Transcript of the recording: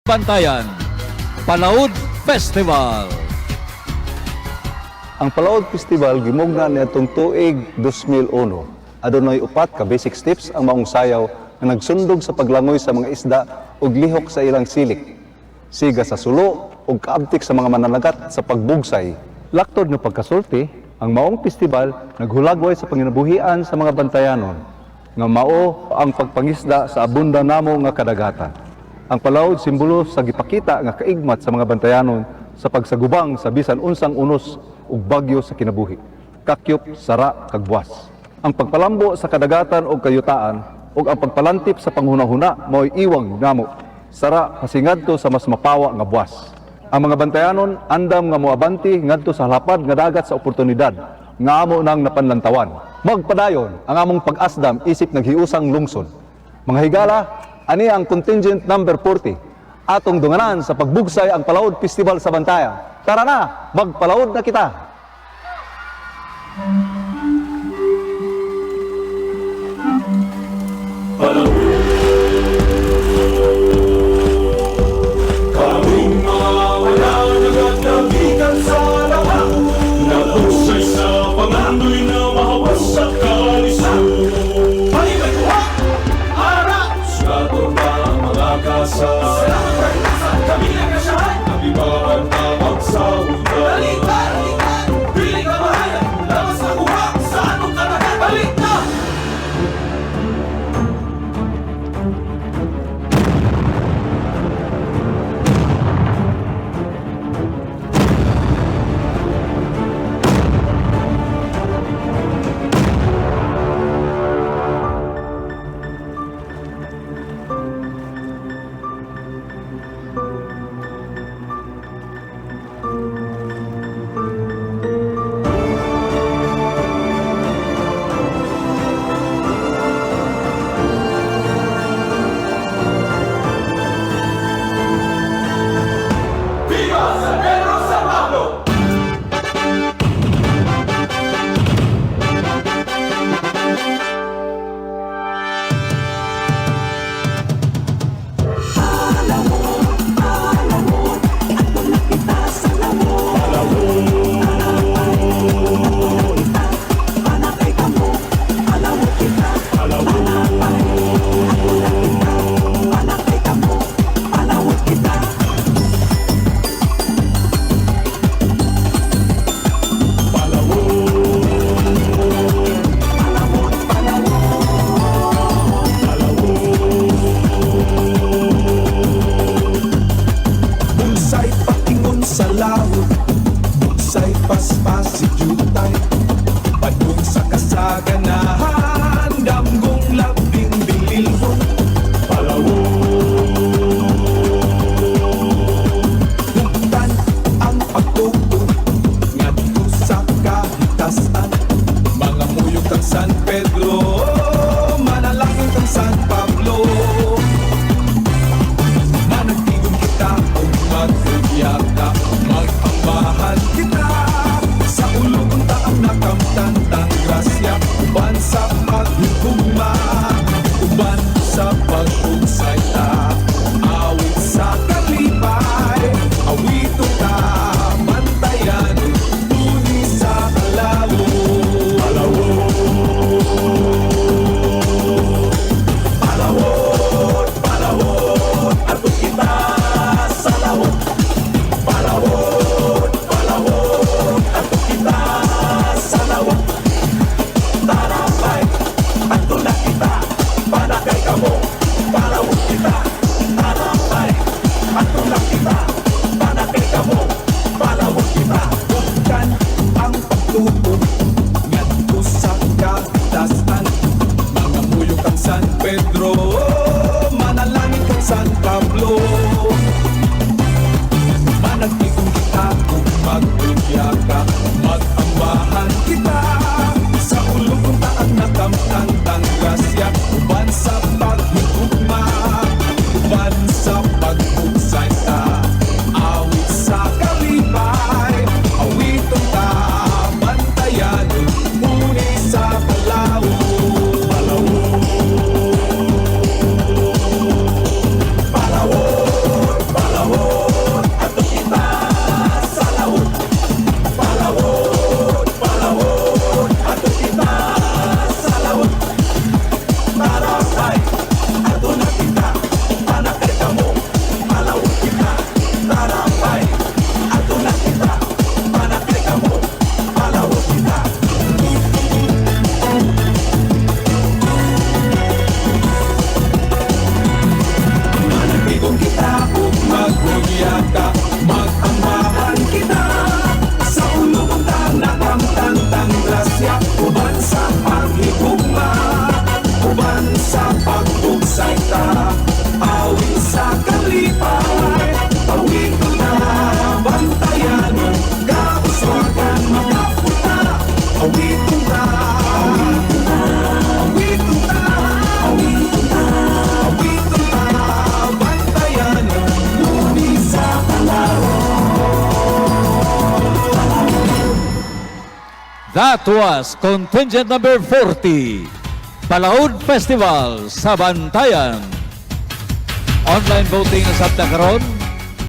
Bantayan, Palaod Festival. Ang Palaod Festival gimugna niadtong tuig 2001. Adunay upat ka basic steps ang maong sayaw nga nagsundog sa paglangoy sa mga isda ug lihok sa ilang silik. Siga sa sulo ug kaabtik sa mga mananagat sa pagbugsay. Laktod nga pagkasulti, ang maong festival naghulagway sa panginabuhian sa mga Bantayanon nga mao ang pagpangisda sa abunda namo nga kadagatan. Ang Palaod simbolo sa gipakita nga kaigmat sa mga Bantayanon sa pagsagubang sa bisan unsang unos ug bagyo sa kinabuhi. Kakyop, sara, kag buwas. Ang pagpalambo sa kadagatan ug kayutaan ug ang pagpalantip sa panghunahuna mao'y iwang namo. Sara pasingadto sa mas mapawa nga buwas. Ang mga Bantayanon andam nga moabante ngadto sa lapad nga dagat sa oportunidad nga amo nang napanlantawan. Magpadayon ang among pag-asdam isip naghiusang lungsod. Mga higala, ani ang contingent number 40. Atong dunganan sa pagbugsay ang Palaod Festival sa Bantayan. Tara na, magpalaod na kita! Kaming mga wala nagagabigan sa lahat, nabugsay sa pangandoy na mahawas at kalisod. Palibay kuha! Ara! Sugaton na ang mga gasa. Salamat kay nasa kami ang kasyahan. Abibaan tawag sa ulan. Balikan! Pili ka mahal! Lamas na kuha sa anong katagan. Balik na! That was contingent number 40, Balaod Festival sa Bantayan. Online voting na sabta karon.